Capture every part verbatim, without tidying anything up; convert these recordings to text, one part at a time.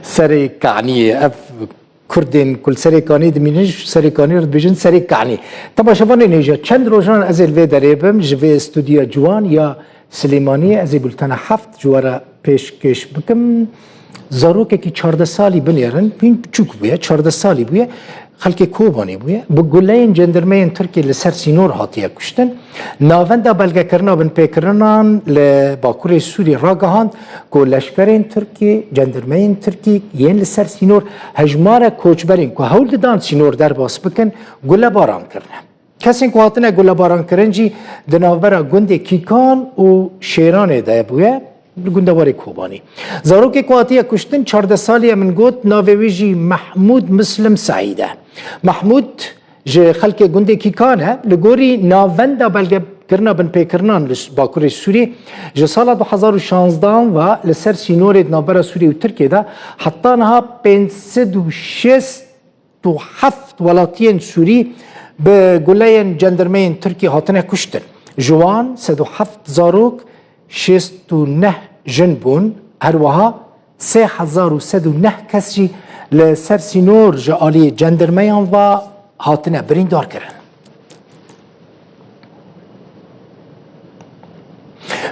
Serê Kaniyê. Ev Kurdên ku li Serê Kaniyê dimînin, ji Serê Kaniyê re dibêjin Serê Kanî. Temaşevanên hêja, çend rojan ez ê li vê derê bim, ji vê stûdyoya ciwan ya Silêmaniyê, ez ê bultena heft ji we re pêşkêş bikim. Zarokekî çardeh salî binêrin, hîn biçûk bûye, çardeh salî bûye, xelkê Kobanê bûye. Bi guleyên cendirmeyên Tirkiyê li ser sînor hatiye kuştin. Navenda belgekirina binpêkirinan li Bakurê Sûriyê ragihand ku leşkerên Tirkî, cendirmeyên Tirkî yên li ser sînor hejmara koçberên ku hewl didan sînor derbas bikin, gulebaran kirine. Kesên ku hatine gulebarankirin jî di navbera gundê Kîkan û Şêranê de bûye, li gundewarê Kobanî. Zarokê ku hatiye kuştin, çardeh salî ye, min got, navê wî jî Mehmûd Muslim Seîd e. Mehmûd ji xelkê gundê Kîkan e. Li gorî navenda belgekirina binpêkirinan li Bakurê Sûrî, ji sala du hezar û şanzdehan ve li ser sînorê di navbera Sûriyê û Tirkiyê de heta niha pênc sed û şêst û heft welatiyên Sûrî bi guleyên cendirmeyên Tirkî hatine kuştin. Ji wan sed û heft zarok, şêst û neh jin bûn. Her wiha sê hezar û sed û neh kes jî li ser sînor ji alî cendirmeyan ve hatine birîndarkirin.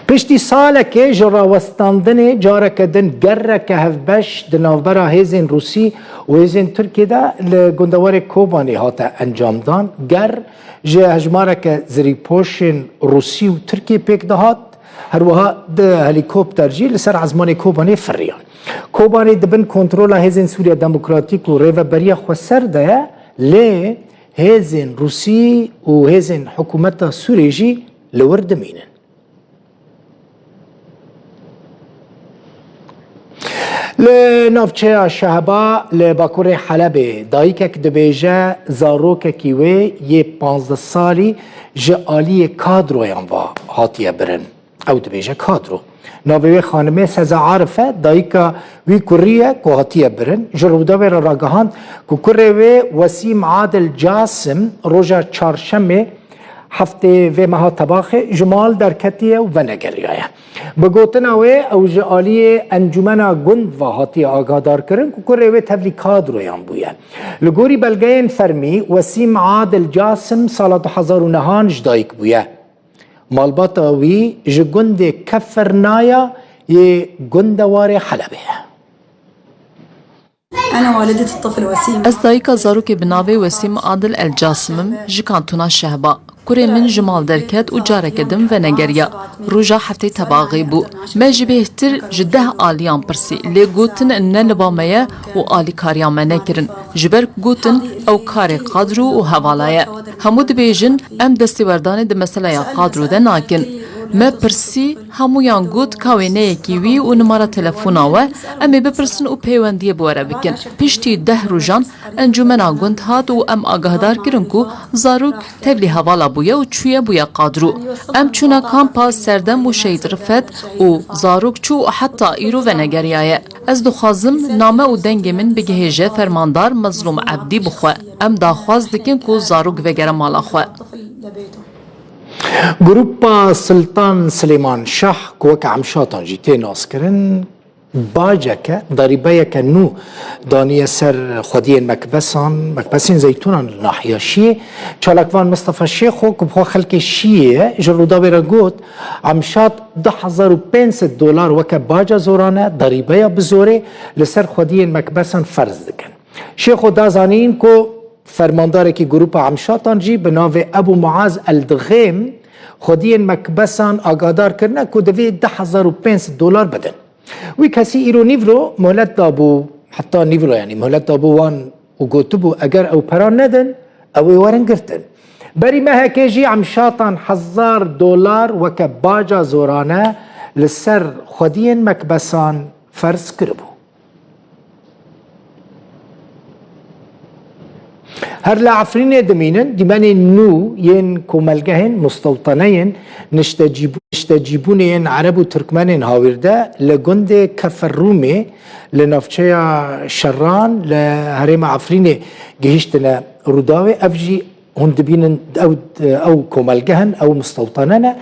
Piştî salekê ji rawestandinê, careke din gereke hevbeş di navbera hêzên Rûsî û hêzên Tirkiyê de li gundewarê Kobanê hate encamdan. Ger ji hejmareke zirîpoşên Rûsî û Tirkiyê pêk dihat. Her wiha du helîkopter jî li ser ezmanê Kobanê firiyan. Kobanê di bin kontrola Hêzên Sûriya Demokratîk û Rêveberiya Xweser de ye, lê hêzên Rûsî û hêzên hikûmeta Sûriyê jî li wir dimînin. Li navçeya Şehba li bakurê Helebê dayikek dibêje, zarokekî wê yê panzdeh salî ji aliyê kadroyan ve hatiye birin. Ew dibêje kadro. Navê wê xanimê Seza Arif e, dayika wî kurî ye ku hatiye birin. Ji Rûdawê re ragihand ku kurê wê Wesîm Adil Casim roja çarşemê heftê vê meha Tebaxê ji mal derketiye û venegeriyaye. Bi gotina wê, ew ji aliyê encûmena gund ve hatiye agadarkirin ku kurê wê tevlî kadroyan bûye. Li gorî belgeyên fermî, Wesîm Adil Casim sala du hezar û nehan ji dayik bûye. Malbata wî ji gundê Kefirnaya yê gundewarê Helebê ye. أنا والدة الطفل وسيم. Ez dayika zarokê bi navê Wesîm Adil El Casim im, ji kantona Şehba. Kurê min ji mal derket û careke din venegeriya. Roja heftê Tebaxê bû. Me ji bêhtir ji deh aliyan pirsî, lê gotin ne li ba me ye û alîkariya me nekirin. Ji ber ku gotin ew karê kadro û hevala ye. Hemû dibêjin, em destêwerdanê di meseleya kadro de nakin. Me pirsî, hemûyan got ka wêneyekî wî û nimara telefona we, em ê bipirsin û pêwendiyê bi we re bikin. Piştî deh rojan encûmena gund hat û em agahdar kirin ku zarok tevlî hevala bûye û çûye bûye kadro. Em çûne kampa Serdem û Şehîd Rifet û zarok çû û heta îro venegeriyaye. Ez dixwazim name û dengê min bigihêje Fermandar Mezlûm Ebdî bi xwe. Em daxwaz dikin ku zarok vegere mala xwe. Grupa Siltan Silêman Şah, ku weke Emşatan jî tê naskirin, baceke, darîbeyeke nû daniye ser xwediyên mekbesan, mekbesên zeytûnan li nahiya Şiyê. Çalakvan Mistefa Şêxo, ku bi xwe xelkê Şiyê ye, ji Rûdawê re got, Emşat du hezar û pênc sed dolar weke baca zorane, darîbeya bi zorê li ser xwediyên mekbesan ferz dikin. Şêxo da zanîn ku fermandarekî Grupa Emşatan jî bi navê Ebû Muaz El Dixêm xwediyên mekbesan agahdar kirine ku divê du hezar û pênc sed dolar bidin. Wî kesî îro nîvro molet dabû, heta nîvro, yanî molet dabû wan û gotibû, eger ew pera nedin, ew ê werin girtin. Berî mehekê jî Emşatan hezar dolar weke baca zorane li ser xwediyên mekbesan ferz kiribû. Her li Efrînê dimînin, dîmenên nû yên komelgehên, mustewteneyên niştecîbû-, niştecîbûnê yên Ereb û Tirkmenên hawîrde li gundê Keferrûmê li navçeya Şerran li herêma Efrînê gihîştine Rûdawê. Ev jî Hûn dibînin ew, ew komelgeh in, ew mistewtane ne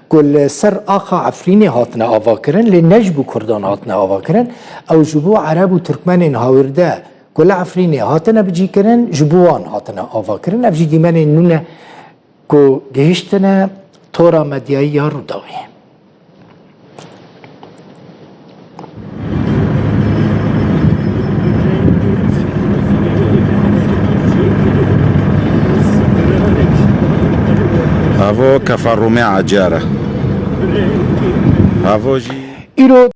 ku li ser axa Efrînê hatine avakirin, lê ne ji bo Kurdan hatine avakirin, ew ji bo Ereb û Tirkmenên hawirde ku li Efrînê hatine bicîkirin, ji bo wan hatine avakirin. Ev jî dîmenên nû ne ku gihiştine tora medyayî ya Rûdawê. Avo kefa Rûmê Acar e. Avo jî Îro